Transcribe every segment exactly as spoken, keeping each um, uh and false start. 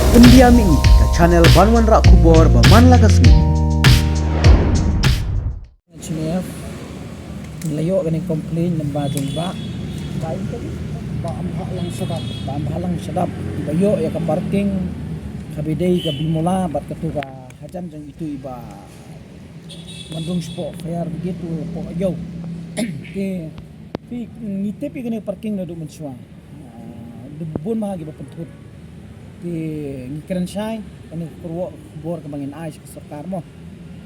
India Mih, ka channel ban wanrah khubor ba man la ka sngi. H N F, ngi la ïoh kane ka complaint na ba jong ba. Ba ïa ka, ba am ha lang sadap, ba am ha lang sadap. Ba ïoh ïa ka parking, ka bidei ka bimula, bad ka tu ka hajan jong itu iba mandung spo fire brigade tu po yo. Ke, pi, ngi tip ïa kane parking na du mynshuwa. Ah, du bun ma ha ki ba pynthut. Te ngi kren shai, kane ka khubor, khubor kaba ngin ai sha ka sorkar mo.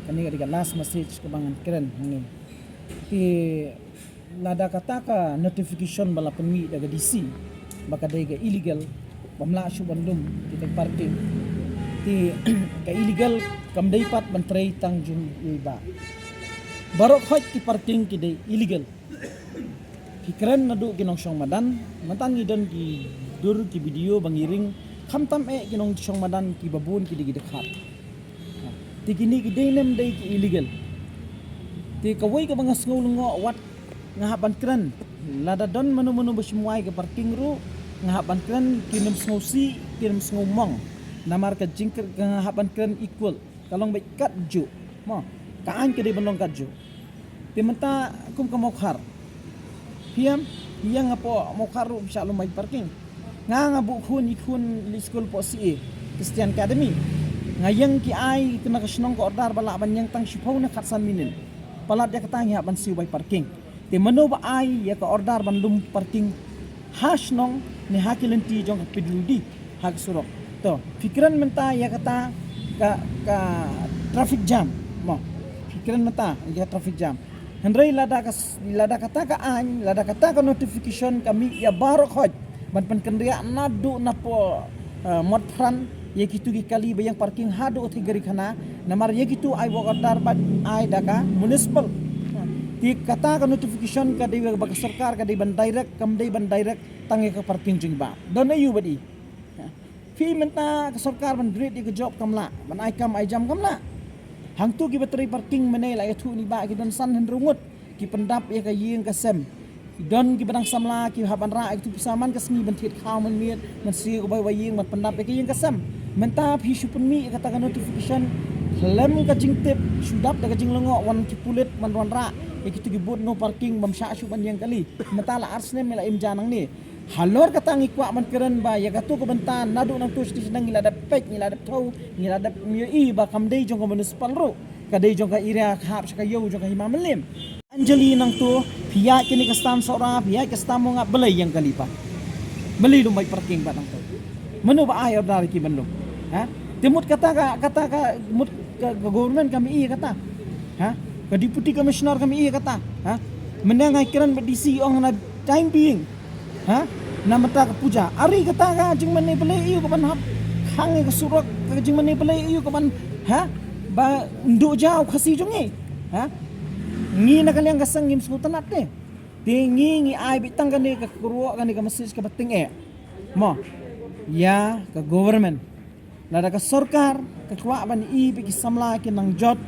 Kane ka dei ka last message kaba ngan kren hangne. Te lada kata ka notification ba la pynmih da ka D C ba ka dei ka illegal, bym lah shuh ban lum kita ki parking. Te ka illegal kam dei pat ban trei tang jong i ba. Baroh khoit ki parking ki dei illegal. Ki kren naduh ki nongshong madan, mynta ngi don ki dur ki video ba ngi ring, khamtam eh ki nongshong madan kiba bun ki dei ki dkhar. Te kine ki dei ne ym dei ki illegal. Te kawei kaba nga sngew lyngngoh wat nga hap ban kren. Lada don mano mano ba shim wai ka parking ruh, nga hap ban kren, kin ym sngewsih, kin ym sngewmong. Namar ka jingkren ka nga hap ban kren equal. Ka long beit katjuh. Mo, ka aiñ ka dei ban long katjuh. Te mynta kum ka Mawkhar. Phi ïam, ïa nga hapoh Mawkhar ruh shah lum wai parking. Nga nga buh khun, i khun leit skul hapoh C A, Christian Academy. Nga ïeng ki ai na ka shnong ka order ba lah ban ïeng tang shiphew ne khatsan minit. Palat ïa kata ngi hap ban siew wai parking. Te mano ba ai ïa ka order ban lum parking ha shnong ne ha ki lynti jong ka P W D ha ka surok? To, phi kren mynta ïa kata ka, ka traffic jam. Mo, phi kren mynta ïa ka traffic jam. Hynrei lada ka s-, lada kata ka aiñ, lada kata ka notification ka mih ïa baroh khoit ban pynkynriah naduh napoh, eh, Motphran, ïa kitu ki kali ba ïeng parking haduh Theikhriatkhana, namar ïa kitu ai work order bad ai da ka municipal. Te kata ka notification ka dei ba ka sorkar ka dei ban direct, kam dei ban direct tang ïa ka parking jong i ba. Don aiu bad i? Phi mynta ka sorkar ban bret ïa ka job kam lah, ban ai kam ai jam kam lah. Hangtu kiba trei parking mynne la ïathuh ni ba ki don san hynriew ngut ki pyndap ïa ka ïing ka sem. Ki don kiba dang samla ki hap ban rah ïa ka tu pisa man ka sngi ban thied khaw mynmiet, ban siew ka bai ba ïing, ban pyndap ïa ka ïing ka sem. Mynta phi shu pynmih ïa kata ka notification khlem ka jingtip, shu dap da ka jinglyngngoh, wan ki pulit ban wanrah ïa kitu ki bud no parking bym shah shuh ban ïeng kali. Mynta la ar snem ïa la im ja nangne. Halor kata ngi kwah ban kren ba ïa katu ka bynta naduh nangtu sha shnong ngi la dep peit, ngi la dep thew, ngi la dep ïohi ba kam dei jong ka municipal ruh, ka dei jong ka area ka hap sha ka ïew jong ka Hima Mylliem. Anjali nangtu, phi ïaid kane ka stam Sohra, phi ïaid ka stam Mawngap, balei ïeng kali pat? Balei lum wai parking pat nangtu? Mano ba ai order ki ban lum? Ha? Te mut kata ka, kata ka, mut ka, ka government kam ïohi kata. Ha? Ka deputy commissioner kam ïohi kata. Ha? Mynne nga kren bad D C ong na time being. Ha? Na mynta ka puja. Ari kata ka jingmane balei ïa u ka ban hap khang ïa ka surok, ka jingmane balei ïa u ka ban, ha? Ba ndu jaw Khasi jong ngi. Ha? Ngi na ka liang ka seng ngim sngewtynnat te. Te ngi ngi ai beit tang kane ka kyrwoh, kane ka message kaba tyngeh. Mo. Ïa ka government. Lada ka sorkar ka kwah ban ïohi ba ki samla ki nang jot,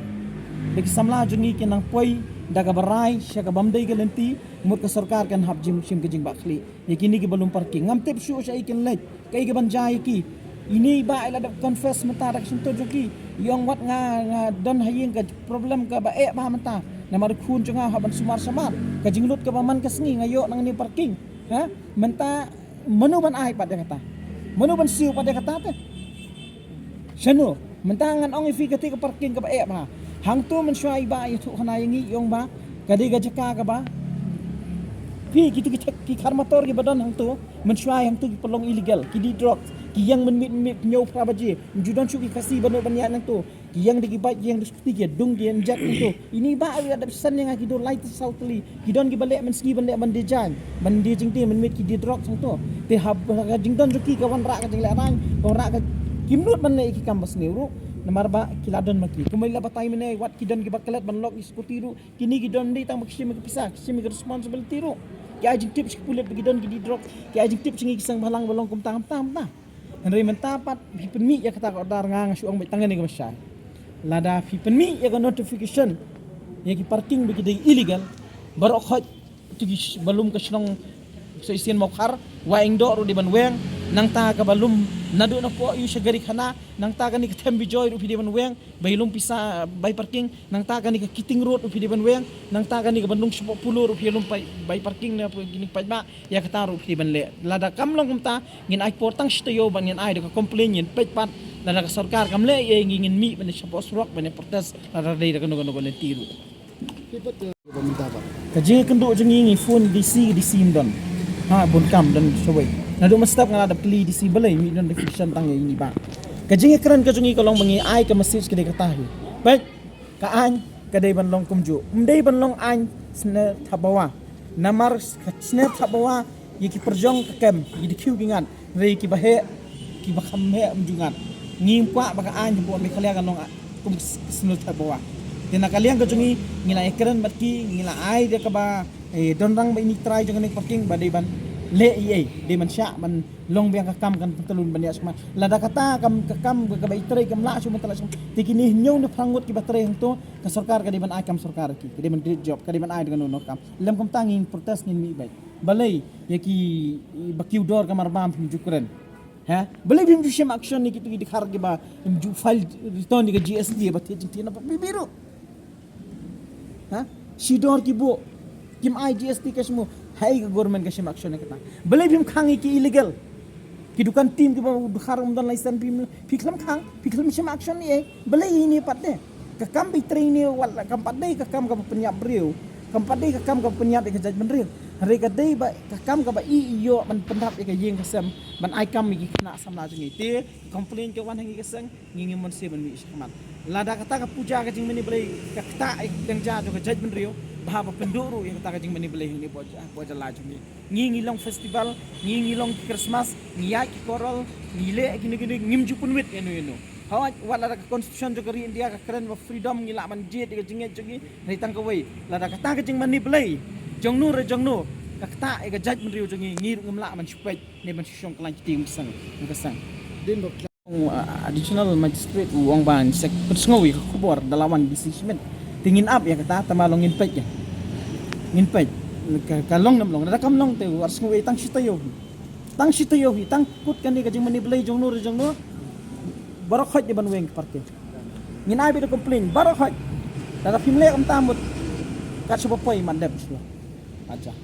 ba ki samla jong ngi ki nang poi da kaba rai sha ka bym dei ka lynti, mut ka sorkar kan hap jim shim ka jingbakla ïa kine kiba lum parking. Ngam tip shuh shaei kin leit, kaei kaban jia ïa ki. Ine i ba i la dep confess mynta da ka shyntur jong ki. I ong wat nga, nga don ha ïing ka problem kaba eh bha mynta. Namar khun jong nga hap ban sumar shamar. Ka jinglut kaba man ka sngi nga ïoh nangne parking. Ha? Mynta mano ban ai pat ïa kata? Mano ban siew pat ïa kata te? Shano? Mynta ngan ong ïa phi kata ka parking kaba eh bha. Hangtu mynshuwa i ba ïathuh khana ïa ngi, i ong ba ka dei ka jaka kaba, phi, kitu ki, ki car motor kiba don hangtu, mynshuwa hangtu ki pynlong illegal, ki die drugs, ki ïeng mynmiet mynmiet hynñiew phra baje. Ym ju don shuh ki Khasi ba nud ban ïaid nangtu. Ki ïeng da ki bike, ki ïeng da ki scooty, ki dung, ki inject nangtu. Ine i ba i la dep send ïa nga ki dur lai tylli saw tylli. Ki don kiba leh mynsngi ban leh ban die jaiñ, ban die jingtei, mynmiet ki die drugs hangtu. Te haba ka jingdon jong ki ka wanrah ka jinglehrain, ka wanrah ka, kim nud ban leh ïa ki kam basniew ruh. Namar ba ki la don ma ki. Kumba i la batai mynne, wat ki don kiba klet ban lok ïa ki scooty ruh. Kine ki don dei tang ba ki shim ïa ka pisa, ki shim ïa ka responsibility ruh. Ki ai jingtip sha ki pulit ba ki don ki die drugs, ki ai jingtip sha ngi ki seng bhalang ba long kumta kumta kumta. Hynrei mynta pat phi pynmih ïa kata ka order, nga nga shu ong beit tang kane kaba shai. Lada phi pynmih ïa ka notification ïa ki parking ba ki dei illegal, baroh khoit tu ki sh-, ba lum ka shnong Sohsyian Mawkhar, Wahingdoh ruh dei ban weng, nangta kaba lum Naduh na pdeng ïa u sha Garikhana, nangta kane ka Them Bijoy ruh phi dei ban weng, ba ïalum pisa bai parking, nangta kane ka Keating Road ruh phi dei ban weng, nangta kane ka Bandung Shipok Polo ruh phi ïalum bai, bai parking na pdeng kine ki paidbah, ïa kata ruh phi dei ban leh. Lada kam long kumta, ngin ai por tang shi taïew ban ngin ai da ka complain ngin peit pat, lada ka sorkar kam leh ei ei ngin mih ban ïa shapoh surok ban ïa protest, lada dei da kano kano ka lynti ruh. Ka jingïakynduh jong ngi ngi phone D C, D C ym don. Ha, bun kam don shawei. Naduh mynstep nga la dep kylli D C balei ym don reflection tang ïa ine i bah. Ka jingïakren ka jong ngi ka long ba ngi ai ka message ka dei kata hi. Peit, ka aiñ ka dei ban long kumjuh. Ym dei ban long aiñ sne thapbawa. Namar ka sne thapbawa ïa ki pyrshang ka kem, ïa ki dkhiew ki ngat. Hynrei kiba heh, kiba kham heh ym ju ngat. Ngim kwah ba ka aiñ hapoh Meghalaya kan long kum sne thapbawa. Te na ka liang ka jong ngi, ngi la ïakren bad ki, ngi la ai da kaba, eh, don rang ba ine i trai jong kane ka parking ba dei ban leh ei ei, dei ban shah ban long biang ka kam kan pyntlun ban ïa shmat. Lada kata kam ka kam kaba i trai kam lah shu ban tala shmat. Te kine hynñiew ne phra ngut kiba trai hangto, ka sorkar ka dei ban ai kam sorkar ki, ka dei ban create job, ka dei ban ai da kano kano kam. Lem kumta ngin protest ngin mih beit. Balei ïa ki ba kiew dor ka marbam phim ju kren. Ha? Balei phim ju shim action ïa kito ki dkhar kiba phim ju file return ïa ka G S T ba thied jingthied na pdeng biru. Ha? Shi dor ki buh. Kim ai G S T ka shmu. Haei ka government ka shim action ïa kata. Balei phim khang ïa ki illegal. Ki dukan tim kiba dkhar ym don license phim, phi khlem khang, phi khlem shim action ïa ei. Balei ine pat de. Ka kam ba i trei ine wat la kam pat dei ka kam kaba pynïap briew. Kam pat dei ka kam kaba pynïap ïa ka jaitbynriew. Hynrei ka dei ba ka kam kaba i ïoh ban pyndap ïa ka ïing ka sem ban ai kam ïa ki khynnah samla jong ngi. Te ka complain ka wan ha ngi ka seng, ngi ngim mon shuh ban mih shakhmat. Lada kata ka puja ka jingmane Blei ka ktah ïa ka kyrdan jong ka jaitbynriew, bha ba pynduh ruh ïa kata ka jingmane Blei hangne hapoh jylla jong ngi. Ngi ngi long festival, ngi ngi long Christmas, ngi ïaid ki carol, ngi leh kine kine, ngim ju pynwit ïano ïano. Hooid, wat lada ka constitution jong ka ri India ka kren ba freedom, ngi lah ban jied ïa ka jingngeit jong ngi, hynrei tang kawei, lada kata ka jingmane Blei jongno re jongno ka ktah ïa ka jaitbynriew jong ngi, ngi ruh ngim lah ban shu peit ne ban shu shong khlaiñ kti ïa ka seng, ïa ka seng. Din ba Uh, additional magistrate u ong ba ngin sa pynsngew ïa ka khubor da la wan D C Schmidt. Te ngin ap ïa kata, tangba long ngin peit ïa. Ngin peit ka, ka long ne ym long, lada kam long te wat sngew ïa, tang shi taïew hi. Tang shi taïew hi, tang kut kane ka jingmane Blei jongno re jongno. Baroh khoit dei ban weng ka parking. Ngin ai beit da complain baroh khoit. Lada phim leh kumta mut, kat shuwa poi ym dep shuwa. Aja.